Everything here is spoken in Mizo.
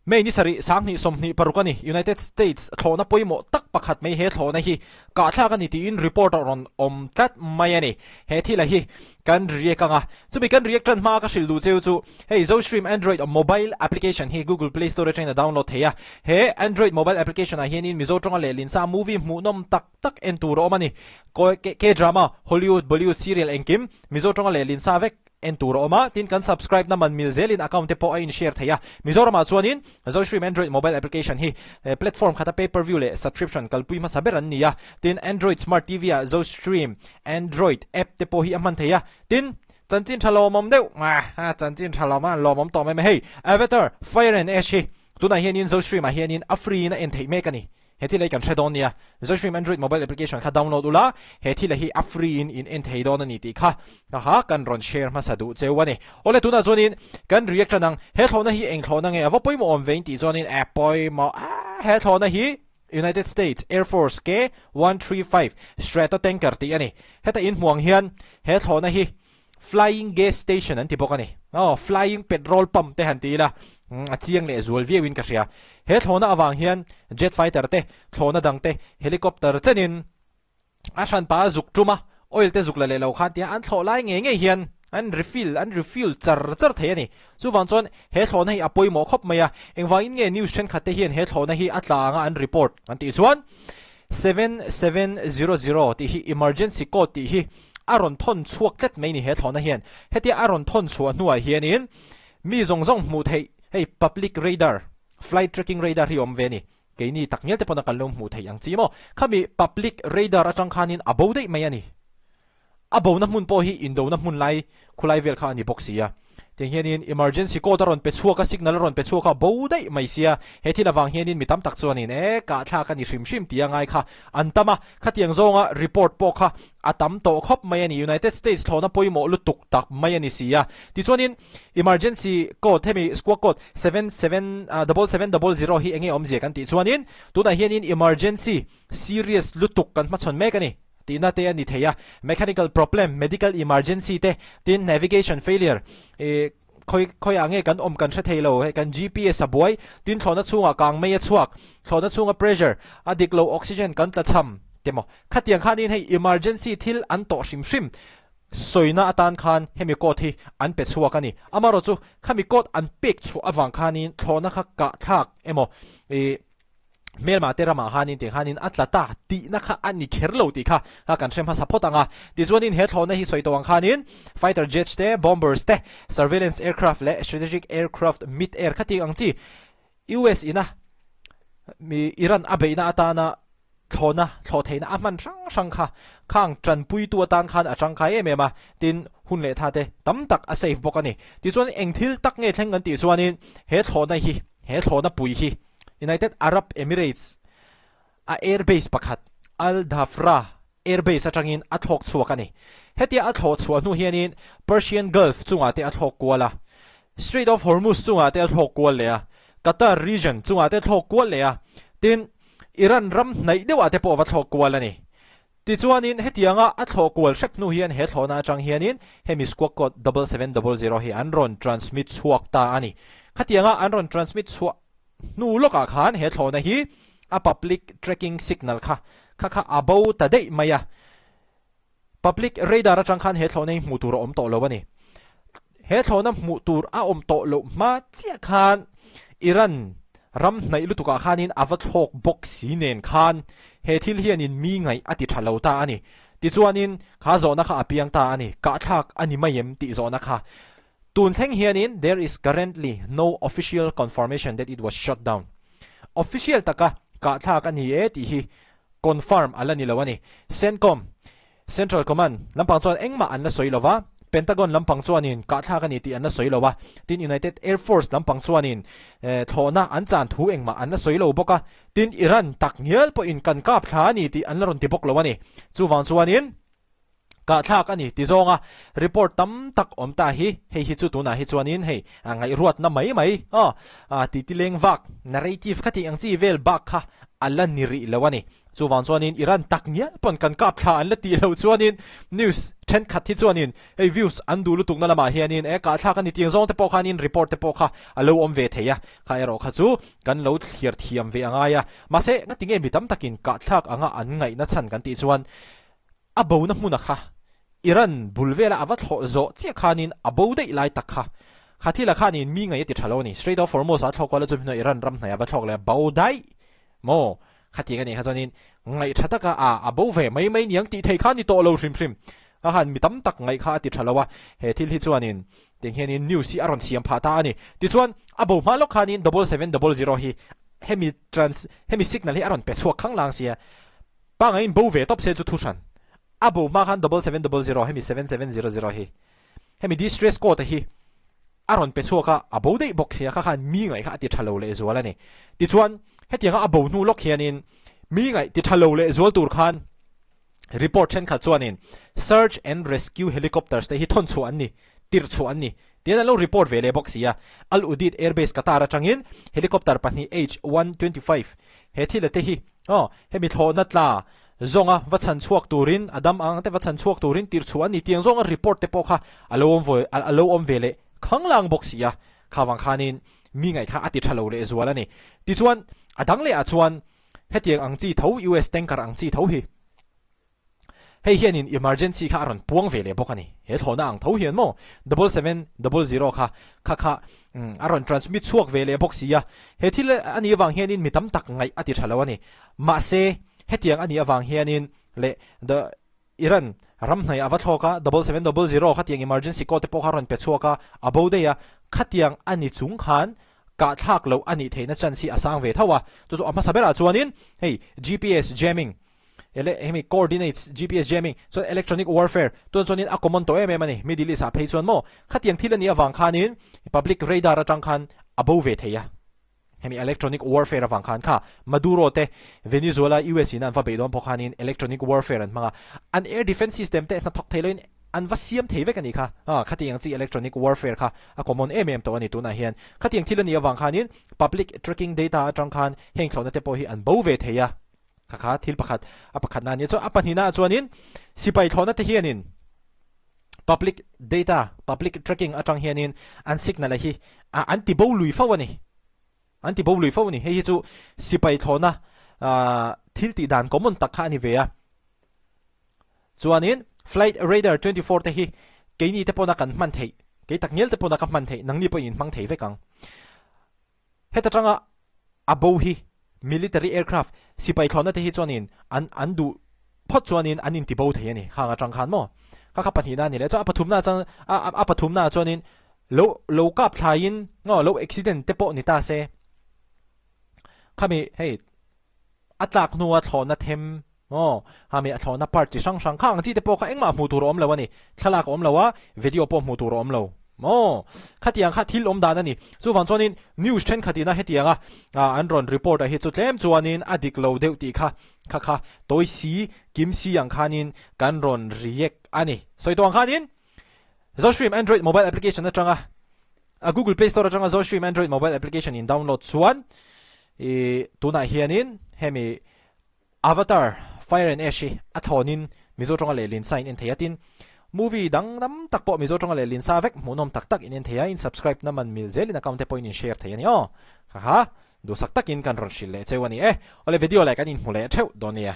May ni sarih 2026 a ni. United States thlawhna pawimawh tak pakhat mai he thlawhna hi kahthlak a ni tiin report a rawn awm tlat mai a ni. He thila hi kan react ang a, chumi kan react tan hmaa ka hrilh duh cheu chu hei Zostream Android mobile application hi Google Play Store atangin a download thei a. He Android mobile application ah hianin Mizo tawnga lehlin sa movie hmuhnawm tak tak en tur a awm a ni. K-drama, Hollywood, Bollywood serial engkim Mizo tawnga lehlin sa vek En tur a awm a, tin kan subscribe na man mil zelin account te pawh a in share thei a. Mizoramah chuanin Zoshream Android mobile application hi platform khata pay per view leh subscription kalpui hmasa ber an ni a. Tin Android smart TV ah Zostream Android app te pawh hi a hman thei a. Tin chanchin tha lawmawm deuh ah chanchin tha lawm a lawmawm tawh mai mai hei Avatar Fire and Ash hi tunah hianin Zostream ah hianin a free in a en theih mek a ni. He thil hi kan hre dawn nia. Zoshream Android mobile application kha download ula, he thil hi a free in in en thei dawn a ni tih kha kha kan rawn share hmasa duh cheu a ni. Awle tunah chuanin kan react tan ang, he thlawhna hi eng thlawhna nge a va pawimawh awm ve in tih chuanin eh pawimawh ah he thlawhna hi United States Air Force K-135 Stratotanker tih a ni. Heta inhmuang hian he thlawhna hi Flying gas station an ti bawk a ni. Aw, flying petrol pump te han ti ila, a chiang leh zual viau in ka hria. He thlawhna avang hian jet fighter te, thlawhna dang te, helicopter chenin a hranpa a zuk tum a, oil te zuk la leh lo khan tia an thlawh lai ngei ngei hian an refill, an refuel char char thei a ni. Chuvang chuan he thlawhna hi a pawimawh khawp mai a, engvangin nge news thenkhat te hian he thlawhna hi a tla anga an report an tih chuan 7700 tih hi emergency code tih hi a rawn thawn chhuak tlat mai ni he thlawhna hian. Hetia a rawn thawn chhuah hnuah hianin mi zawng zawng hmuh theih hei public radar, flight tracking radar hi awm ve a ni. Keini tak ngial te pawna kan lo hmuh theih ang chi maw? Khami public radar atang khanin a bo daih mai a ni. A bona hmun pawh hi indona hmun lai khulai vel kha a ni bawk si a. Tiang hianin emergency code a rawn pe chhuak a, signal a rawn pe chhuak a, bo daih mai sia. He thil avang hianin mi tam tak chuanin e, kahthlak a ni hrim hrim tih a ngai kha an tam a. Khatiang zawnga report pawh kha a tam tawh khawp mai a ni. United States thlawhna pawimawh lutuk tak mai a ni si a. Tichuanin emergency code hemi squawk code seven seven double seven double zero hi enge awmzia kan tih chuanin tunah hianin emergency serious lutuk kan hmachhawn mek a ni. Tihna te a ni thei a, mechanical problem, medical emergency te, tin navigation failure, ih khawi khawiah nge kan awm kan hre thei lo, hei kan GPS a buai, tin thlawhna chhungah kang mei a chhuak, thlawhna chhunga pressure a dik lo, oxygen kan tla cham te maw. Khatiang khanin hei emergency thil an tawh hrim hrim sawina atan khan hemi code hi an pe chhuak a ni. Amaherawhchu khami code an pek chhuah avang khanin thlawhna kha kahthlak emaw ih Hmelma te ramah khanin tih khanin a tla ta tihna kha a ni kher lo tih kha kha kan hre hmasa phawt ang a. Tichuanin he thlawhna hi sawi tawh ang khanin fighter jets te, bombers te, surveillance aircraft leh strategic aircraft mid air kha tih ang chi US ina mi Iran a beihna atana thlawhna thlawh theihna a hman hrang hrang kha khang tanpuitu atan khan a tangkai em em a, tin hun leh tha te tam tak a save bawk a ni. Tichuan eng thil tak nge thleng kan tih chuanin he thlawhna hi he thlawhna pui hi United Arab Emirates a air base pakhat Al Dhafra Air Base atangin a thlawk chhuak a ni. Hetia a thlawh chhuah hnu hianin Persian Gulf chungah te a thlawk kual a, Strait of Hormuz chungah te a thlawk kual leh a, Qatar region chungah te a thlawk kual leh a, tin Iran ram hnaih deuhah te pawh a va thlawk kual a ni. Tichuanin hetianga a thlawh kual hrep hnu hian he thlawhna atang hianin hemi squawk code double seven double zero hi an rawn transmit chhuak ta a ni. Khatianga an rawn transmit chhuah hnu lawkah khan he thlawhna hi a public tracking signal kha kha kha a bo ta daih mai a. Public radar atang khan he thlawhna hi hmuh tur a awm tawh lo a ni. He thlawhna hmuh tur a awm tawh loh hma chiah khan Iran ram hnaih lutukah khanin a va thlawk bawk si nen khan he thil hianin mi ngaih a ti tha lo ta a ni. Tichuanin kha zawhna kha a piang ta a ni, kahthlak a ni mai em tih zawhna kha. Tun thleng hianin there is currently no official confirmation that it was shot down. Official taka kahthlak a ni e tih hi confirm a la ni lo a ni. CENTCOM Central Command lampang chuan engmah an la sawi lo va, Pentagon lampang chuanin kahthlak a ni tih an la sawi lo a, tin United Air Force lampang chuanin thlawhna an chan thu engmah an la sawi lo bawk a, tin Iran tak ngial pawhin kan kap thla a ni tih an la rawn ti bawk lo a ni. Chuvang chuanin kahthlak a ni ti zawnga report tam tak awm ta hi hei hi chu tunah hi chuanin hei ngaihruatna mai mai aw ti ti leng vak narrative kha tih ang chi vel bak kha a la ni rih lo a ni. Chuvang chuanin Iran tak ngial pawn kan kap thla an la tih loh chuanin news thenkhat hi chuanin hei views an duh lutukna lamah hianin e kahthlak a ni tiang zawng te pawh khanin report te pawh kha a lo awm ve thei a, kha erawh kha chu kan lo thlir thiam ve a ngai a. Mahse ngatinge mi tam takin kahthlak anga an ngaihna chhan kan tih chuan A bona hmuna kha Iran bul vela a va thlawh zawh chiah khanin a bo daih lai tak kha. Kha thila khanin mi ngaih a ti tha lo a ni. Strait of Hormuz a thlawk kual a chu hnuah Iran ram hnaih a va thlawk leh a bo daih maw? Khatiang a nih kha chuanin ngaih tha taka a a bo ve mai mai niang tih thei kha a ni tawh lo hrim hrim. Kha khan mi tam tak ngaih kha a ti tha lo a, he thil hi chuanin tiang hianin news hi a rawn siam phah ta a ni. Tichuan a bo hma lawk khanin double seven double zero hi hemi trans hemi signal hi a rawn pe chhuak khang lang sia. Pangaiin bo ve tawp se chu thu hran. A bo hma khan double 700 hemi 7700 hi hemi distress code hi a rawn pe chhuak a, a bo daih bawk sia kha khan mi ngaih kha a ti tha lo leh zual a ni. Tichuan hetianga a bo hnu lawk hianin mi ngaih ti tha lo leh zual tur khan report thenkhat chuanin search and rescue helicopters te hi thawn chhuah an ni, tirh chhuah an ni tiin an lo report ve leh bawk sia. Al Udeid Airbase Qatar atangin helicopter pahnih H-125 He thil a te hi aw, hemi thlawhna tla zawnga va chhan chhuak turin, a dam ang te va chhan chhuak turin tirh chhuah an ni tiang zawnga report te pawh kha a lo awm vawi a lo awm ve leh khanglang bawk si a, kha vang khanin mi ngaih kha a ti tha lo leh zual a ni. Tichuan a dang leh ah chuan hetiang ang chi tho US tanker ang chi tho hi, Hei hianin emergency kha a rawn puang ve leh bawk a ni. He thlawhna ang tho hian maw 7700 kha kha kha a rawn transmit chhuak ve leh bawk si a. He thil a nih avang hianin mi tam tak ngaih a ti tha lo a ni. Mahse, hetiang a nih avang hianin leh the Iran ram hnaih a va thlawk a, 7700 khatiang emergency code te pawh kha a rawn pe chhuak a, a bo daih a. Khatiang a ni chung khan kahthlak loh a nih theihna chance hi a sang ve tho a. Chu chu a hmasa berah chuanin hei GPS jamming Ele hemi coordinates, GPS jamming, chuan electronic warfare tun chuanin a common tawh em em a ni. Middle East ah phei chuan maw khatiang thil a nih avang khanin public radar atang khan a bo ve thei a. Hemi electronic warfare avang khan kha Maduro te Venezuela US in an va beih dawn pawh khanin electronic warfare an hmang a. An air defense system te hnathawk thei loin an va siam thei vek a nih kha. A khatiang chi electronic warfare kha a common em em tawh a ni tunah hian. Khatiang thil a nih avang khanin public tracking data atang khan heng thlawhna te pawh hi an bo ve thei a. Kha kha thil pakhat a pakhatna a nia chuan a pahnihna ah chuanin sipai thlawhna te hianin public data public tracking atang hianin an signal a hi a an ti bo lui fo a ni an ti bo lui fo a ni hei hi chu sipai thlawhna ah thil tih dan common tak kha a ni ve a chuanin flight radar 24 te hi keini te pawna kan hman theih kei tak ngial te pawna ka hman theih nangni pawhin in hmang thei vek ang. Heta tanga a bo hi military aircraft sipai thlawhna te hi chuanin an an duh phawt chuanin an inti bo thei a ni khang atang khan maw kha kha pahnihna a ni leh chuan a pathumna chuan a a pathumna ah chuanin lo lo kap thlaiin aw lo accident te pawh ni ta se khami hei A tlak hnua thlawhna them aw, hami a thlawhna part chi hrang hrang kha ang chi te pawh kha engmah hmuh tur a awm lo a ni. Thlalak a awm lo a, video pawh hmuh tur a awm lo maw? Khatiang kha thil awm dan a ni. Chuvang chuanin news thenkhat ina hetianga an rawn report a hi chu tlem chuanin a dik lo deuh tih kha kha kha tawi si kim si ang khanin kan rawn react a ni. Sawi tawh ang khanin Zostream Android mobile application atanga A Google Play Store atanga Zostream Android mobile application in download chuan i tunah hianin hemi Avatar Fire and Ash hi a thlawnin Mizo tawnga lehlin sa in en thei a tin movie dang dam tak pawh Mizo tawnga lehlin sa vek hmuhnawm tak tak in en thei a in subscribe na man mil zelin account te pawhin in share thei a ni aw. Haha duhsak takin kan rawn hrilh leh cheu a ni e. Awle video leh kan inhmu leh theuh dawn nia.